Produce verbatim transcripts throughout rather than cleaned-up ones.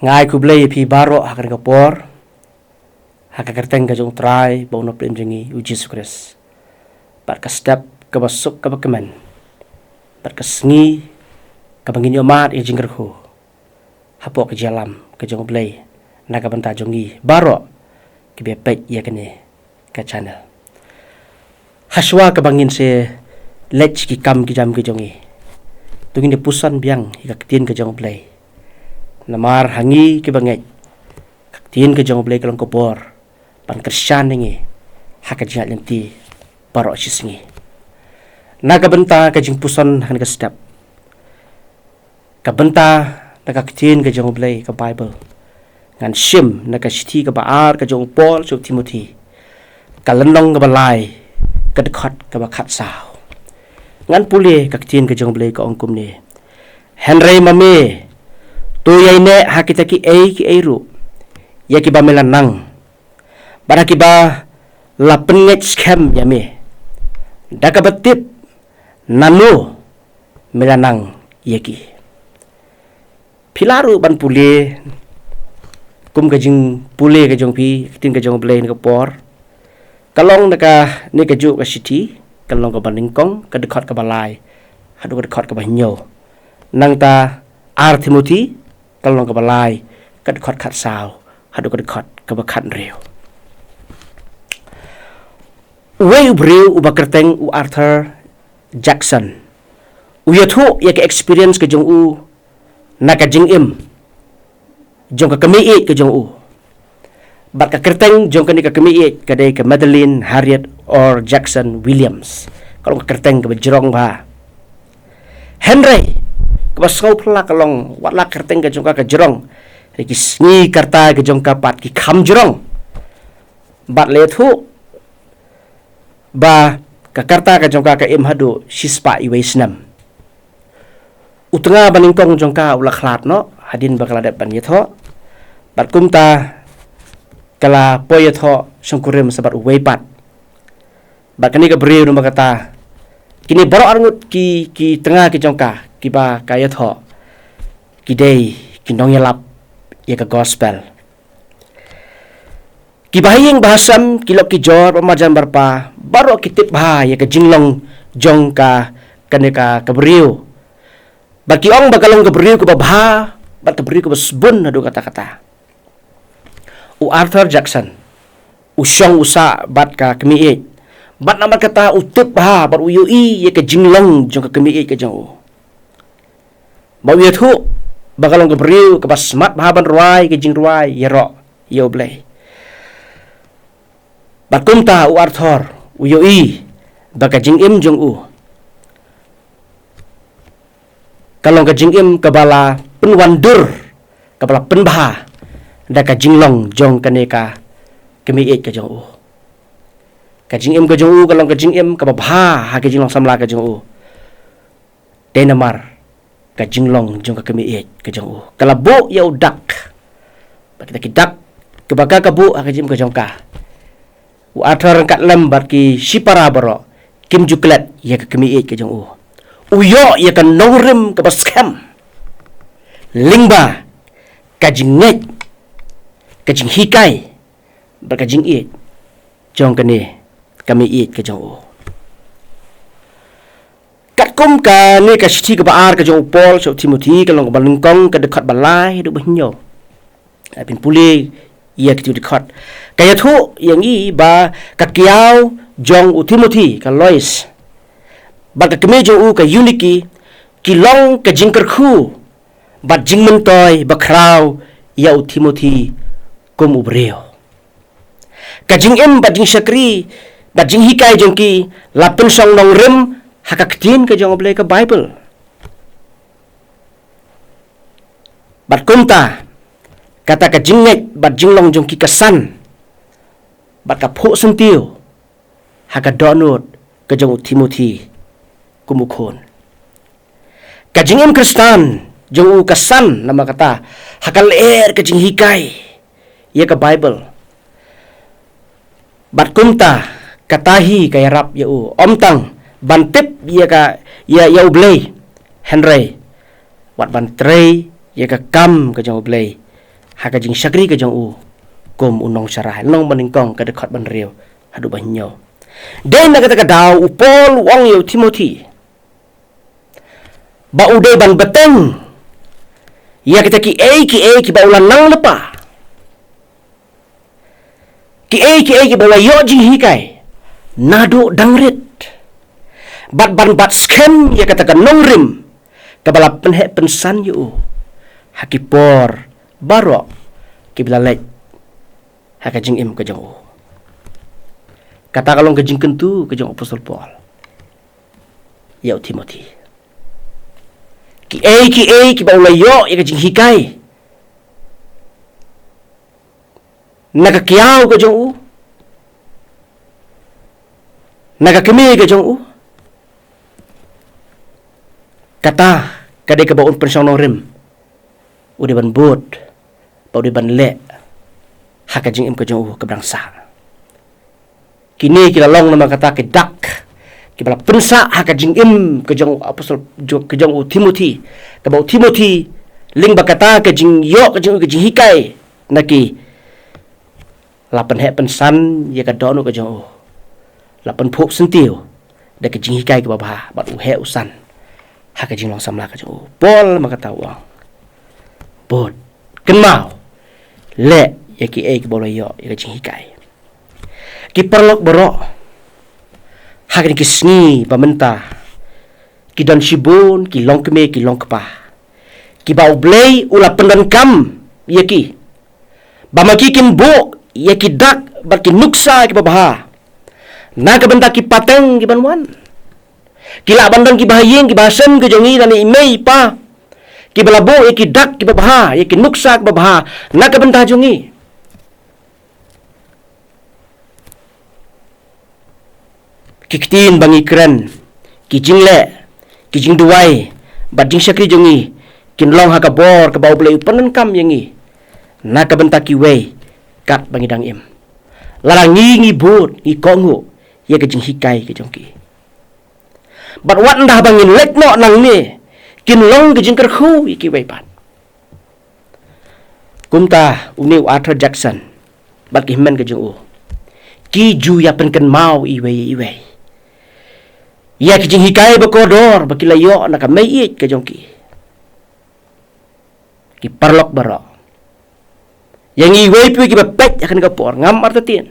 Nga ai khublei ïa phi baroh ha kane ka por, ha ka kyrteng ka jong U Trai bad U Nongpynim jong ngi U Jisu Khrist. Bad ka step kaba suk kaba kmen, bad ka sngi kaba ngin ïohmad ïa ka jingkyrkhu hapoh ka jingïalam ka jong U Blei na ka bynta jong ngi baroh kiba peit ïa kane ka channel. Hashwa kaba ngin sa leit ki kam ki jam ki jong ngi, to ngin ïa puson biang ïa ka ktien ka jong U Blei. Namar ha ngi kiba ngeit, ka ktien ka jong U Blei ka long ka bor ban kyrshan ïa ngi ha ka jingïaid lynti baroh shi sngi. Na ka bynta ka jingpuson ha kane ka step, ka bynta na ka ktien ka jong U Blei, ka Baibl, ngan shim na ka shithi kaba ar ka jong u Paul sha u Timothi, ka lynnong kaba lai, ka dkhot kaba khatsaw. Ngan pule ka ktien ka jong U Blei, ka ong kumne: Hynrei ma me, to ïaineh ha kita kiei kiei ruh ïa kiba me la nang, bad ha kiba la pynngeit skhem ïa me, da kaba tip nano me la nang ïa ki. Phi lah ruh ban pule, kum ka jingpule ka jong phi ka ktien ka jong U Blei ha kane ka por, ka long na kane kajuh ka shithi, ka long kaba nyngkong, ka dkhot kaba lai haduh ka dkhot kaba hynñiew. Nangta Ar Timothi, ka long kaba lai, ka dkhot khatsaw haduh ka dkhot kaba khathynriew. Uwei u briew uba kyrteng u Arthur Jackson u ïathuh ïa ka experience ka jong u na ka jingim jong ka kmie ïeit ka jong u. Bad ka kyrteng jong kane ka kmie ïeit ka dei ka Madeline Harriet Orr Jackson Williams. Ka long ka kyrteng kaba jrong bha. Hynrei kaba sngewphylla ka long, wat la ka kyrteng ka jong ka ka jrong, hynrei ki sngi ka rta ka jong ka pat ki kham jrong. Bad la ïathuh ba ka rta ka jong ka ka im haduh shispah uwei snem. U tnga ba nyngkong jong ka u la khlad noh hadien ba ka la dep ban ïathoh. Bad kumta ka la poi ïathoh shongkurim sa bad uwei pat. Bad kane ka briew, namar kata kine baroh arngut ki, ki tnga ki jong ka kiba ka ïathoh, ki dei ki nongïalap ïa ka gospel. Kiba ha ïing ba ha sem, ki lok ki jor, ba marjan ba rpa, baroh ki tip bha ïa ka jinglong jong ka, kane ka, ka briew. Bad ki ong ba ka long ka briew kaba bha, bad ka briew kaba sbun haduh katta katta. U Arthur Jackson u shong u sah bad ka kmie ïeit, bad namar kata u tip bha bad u ïohi ïa ka jinglong jong ka kmie ïeit ka jong u. Ba u ïathuh ba ka long ka briew kaba smat bha ban rwai ka jingrwai ïaroh ïa U Blei. Bad kumta u Arthur u ïohi ba ka jingim jong u ka long ka jingim kaba la pynwandur, kaba la pynbha da ka jinglong jong kane ka kmie ïeit ka jong u. Ka jingim ka jong u ka long ka jingim kaba bha ha ka jinglong samla ka jong u. Dei namar ka jinglong jong ka kmie ïeit ka jong u ka la buh ïa u dak. Bad kita ki dak kiba ka ka buh ha ka jingim ka jong ka, u Arthur ryngkat lem bad ki shipara baroh kim ju klet ïa ka kmie ïeit ka jong u. U ïoh ïa ka nongrim kaba skhem lyngba ka jingngeit, ka jinghikai bad ka jingïeit jong kane ka kmie ïeit ka jong u. Katkum kane ka shithi kaba ar ka jong u Paul sha u Timothi, ka long kaba nyngkong, ka dkhot ba lai haduh ba hynñiew. Phin pule ïa kito ki dkhot, ka ïathuh ïa ngi ba ka kiaw jong u Timothi, ka Lois, bad ka kmie jong u ka Eunike, ki long ka jingkyrkhu bad jingmyntoi bakhraw ïa u Timothi kum u briew. Ka jingim bad jingshakri bad jinghikai jong ki la pynshong nongrim ha ka ktien ka jong U Blei, ka Baibl. Bad kumta kata ka jingngeit bad jinglong jong ki ka san bad ka phuh syntiew ha ka dohnud ka jong u Timothi kum u khun. Ka jingim Khristan jong u ka san namar kata ha ka lyer ka jinghikai ïa ka Baibl. Bad kumta kata hi ka ïarap ïa u, ym tang ban tip ïa ka, ïa, ïa U Blei, hynrei wat ban trei ïa ka kam ka jong U Blei ha ka jingshakri ka jong u kum u nongshakri. Lynnong banyngkong, ka dkhot ba hynriew haduh ba hynñiew. Dei na kata ka daw u Paul u ong ïa u Timothi ba u dei ban bteng ïa kita kiei kiei kiba u la nang lypa, kiei kiei kiba u la ïoh jinghikai naduh dang rit, bad ban bat skhem ïa kata ka nongrim kaba la pynheh pynsan ïa u ha ki por baroh kiba la leit ha ka jingim ka jong u. Kata ka long ka jingkyntu ka jong u Apostol Paul ïa u Timothi. Kiei kiei kiba u la ïoh ïa ka jinghikai na ka kiaw ka jong u, na ka kmie ka jong u, kata ka dei kaba un pynshong nongrim u dei ban bud, ba u dei ban leh ha ka jingim ka jong u kaba dang sah. Kine ki la long namar kata ki dak kiba la pynsah ha ka jingim ka jong u Apostol, ka jong u Timothi, kaba u Timothi lyngba kata ka jingïoh ka jong u ka jinghikai na ki, la pynheh pynsan ïa ka dohnud ka jong u, la pynphuh syntiew da ka jinghikai kaba bha bad u heh u san ha ka jinglong samla ka jong u. Paul namar kata u ong, bud, kynmaw, leh ïa kiei kiba u la ïoh ïa ka jinghikai. Ki paralok baroh, ha kine ki sngi ba mynta ki don shibun ki longkmie ki longkpa kiba U Blei u la pyndonkam ïa ki ba ma ki kin buh ïa ki dak bad ki nuksa kiba bha na ka bynta ki pateng kiban wan. Ki lah ban don kiba ha ïing kiba ha sem ka jong ngi lane i mei i pa kiba la buh ïa ki dak kiba bha, ïa ki nuksa kiba bha na ka bynta jong ngi. Ki ktien ba ngi kren, ki jingleh, ki jingduwai bad jingshakri jong ngi kin long ha ka bor kaba U Blei u pyndonkam ïa ngi na ka bynta kiwei kat ba ngi dang im. Lada ngi, ngi bud, ngi kohnguh ïa ka jinghikai ka jong ki, bad wat ynda ba ngin leit noh nangne, kin long ka jingkyrkhu ïa kiwei pat. Kumta une u Arthur Jackson bad ki hynmen ka jong u ki ju ïa pynkynmaw iwei ïa iwei ïa ki jinghikai ba kordor ba ki la ïoh na ka mei ïeit ka jong ki. Ki paralok baroh, ïa ngi iwei pa iwei kiba peit ha kane ka por, ngam artatien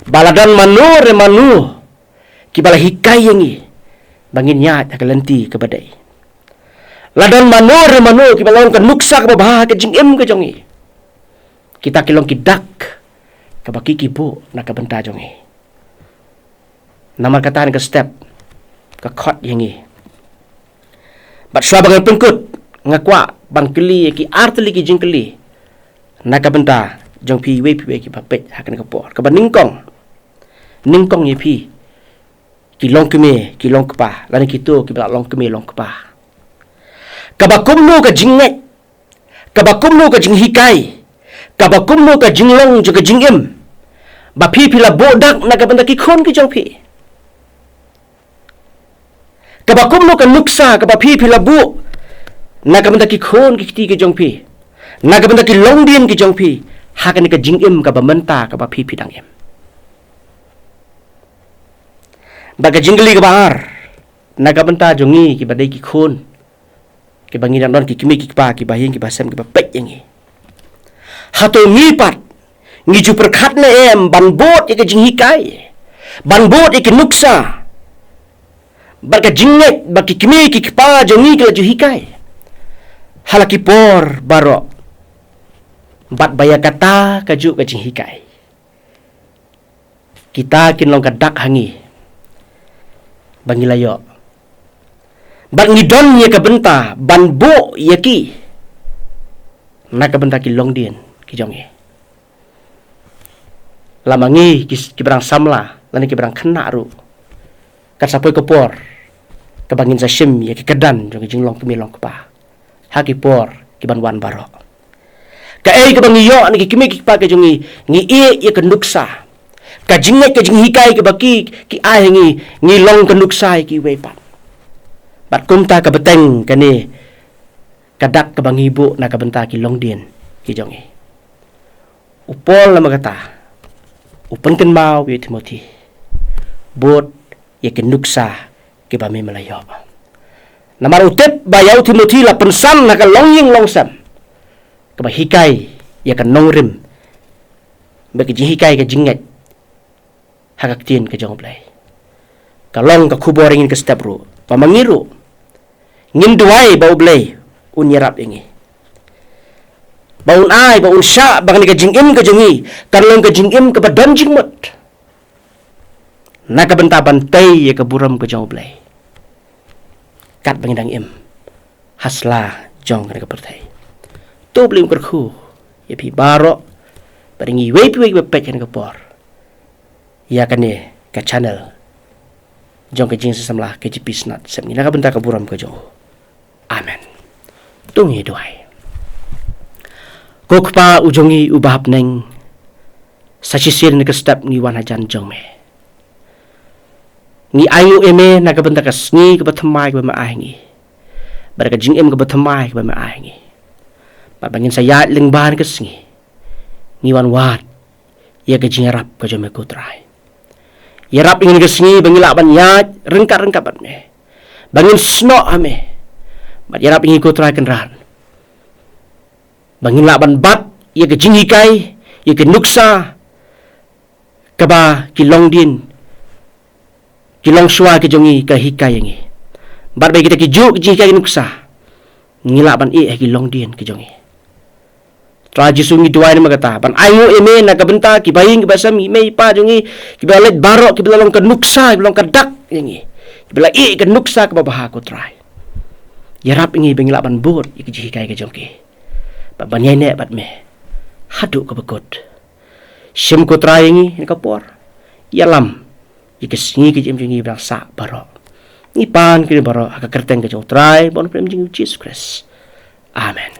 ba la don mano re mano kiba la hikai ïa ngi ba ngin ïaid ha ka lynti kaba dei. La don mano re mano kiba long ka nuksa kaba bha ha ka jingim ka jong ngi. Kita ki long ki dak kaba ki, ki buh na ka bynta jong ngi. Namar kata ha kane ka step ka khot ïa ngi. Bad shuwa ba ngan pynkut, nga kwah ban kylli ïa ki artylli ki jingkylli na ka bynta jong phi iwei pa iwei kiba peit ha kane ka por. Kaba nyngkong, nyngkong ïa phi ki longkmie ki longkpa lane kito kiba la longkmie longkpa, kaba kumno ka jingngeit, kaba kumno ka jinghikai, kaba kumno ka jinglong jong ka jingim ba phi, phi la buh dak na ka bynta ki khun ki jong phi? Kaba kumno ka nuksa kaba phi, phi la buh na ka bynta ki khun ki kti ki jong phi, na ka bynta ki longdien ki jong phi ha kane ka jingim kaba mynta kaba phi, phi dang im? Bad ka jingkylli kaba ar, na ka bynta jong ngi kiba dei ki khun, kiba ngi dang don ki kmie ki kpa kiba ha ïing kiba ha sem kiba peit ïa ngi, hato ngi pat ngi ju pyrkhat ne em ban bud ïa ka jinghikai, ban bud ïa ka nuksa bad ka jingngeit ba ki kmie ki kpa jong ngi ki la ju hikai ha la ki por baroh, bad ba ïa kata kajuh ka jinghikai kita kin long ka dak ha ngi ba ngi la ïoh, bad ngi don ïa ka bynta ban buh ïa ki na ka bynta ki longdien ki jong ngi? Lada ngi ki, kiba dang samla lane kiba dang khynnah ruh, kat sa poi ka por kaba ngin sa shim ïa ki kyrdan jong ki jinglong kmie long kpa ha ki por kiban wan baroh. Kaei kaba ngi ïoh na ki kmie ki kpa ki jong ngi? Ngi ïeh ïa ka nuksa, ka jingngeit, ka jinghikai kaba ki, ki ai ha ngi, ngi long ka nuksa ïa kiwei pat. Bad kumta ka bteng kane ka dak kaba ngi buh na ka bynta ki longdien ki jong ngi. U Paul namar kata u pynkynmaw ïa u Timothi, bud ïa ki nuksa kiba me me la ïoh. Namar u tip ba ïa u Timothi la pynsan ha ka longïing longsem kaba hikai ïa ka nongrim, ba ka jinghikai ka jingngeit ha ka ktien ka jong U Blei. Ka long ka khubor ïa ngi ka step ruh, ba ma ngi ruh ngin duwai ba U Blei un ïarap ïa ngi, ba un ai, ba un shah ba kane ka jingim ka jong ngi kan long ka jingim kaba don jingmut na ka bynta ban tei ïa ka burom ka jong U Blei, katba ngi dang im ha sla jong kane ka pyrthei. To U Blei un kyrkhu ïa phi baroh, bad ïa ngi iwei pa iwei ba peit ha kane ka por ïa kane ka channel jong ka Jingïaseng Samla K J P Synod Sepngi, na ka bynta ka burom ka jong U. Amen. To ngin duwai. Ko Kpa u jong ngi uba ha bneng, sa shisien ha kane ka step ngi wan hajan jong me. Ngi ainguh ïa me na ka bynta ka sngi kaba thymmai kaba me ai ha ngi, bad ka jingim kaba thymmai kaba me ai ha ngi. Bad ba ngin sa ïaid lyngba kane ka sngi, ngi wan wad ïa ka jingïarap ka jong me ko Trai. Ïarap ïa ngi ha kane ka sngi ba ngin lah ban ïaid ryngkat ryngkat bad me, ba ngin snoh ha me. Bad ïarap ïa ngi ko Trai Kynrad, ba ngin lah ban bat ïa ka jinghikai, ïa ka nuksa kaba ki longdien, ki longshuwa ki jong ngi ka hikai ïa ngi. Bad ba kita ki juk ki jinghikai, ki nuksa, ngi lah ban ïeh ha ki longdien ki jong ngi. Trai Jisu, ngi duwai namar kata, ban ainguh ïa me na ka bynta ki baïing ki basem, i mei i pa jong ngi, kiba la leit baroh, kiba la long ka nuksa, kiba long ka dak ïa ngi, kiba la ïeh ka nuksa kaba bha ko Trai. Ïarap ïa ngi ba ngi lah ban bud ïa ka jinghikai ka jong ki, ba ban ïaineh bad me haduh kaba kut. Shim ko Trai ïa ngi ha kane ka por. Ïalam ïa ka sngi ka jingim jong ngi ba dang sah baroh. Ngi pan kine baroh ha ka kyrteng ka jong u Trai bym khlem jong ngi u Jisu Khrist. Amen.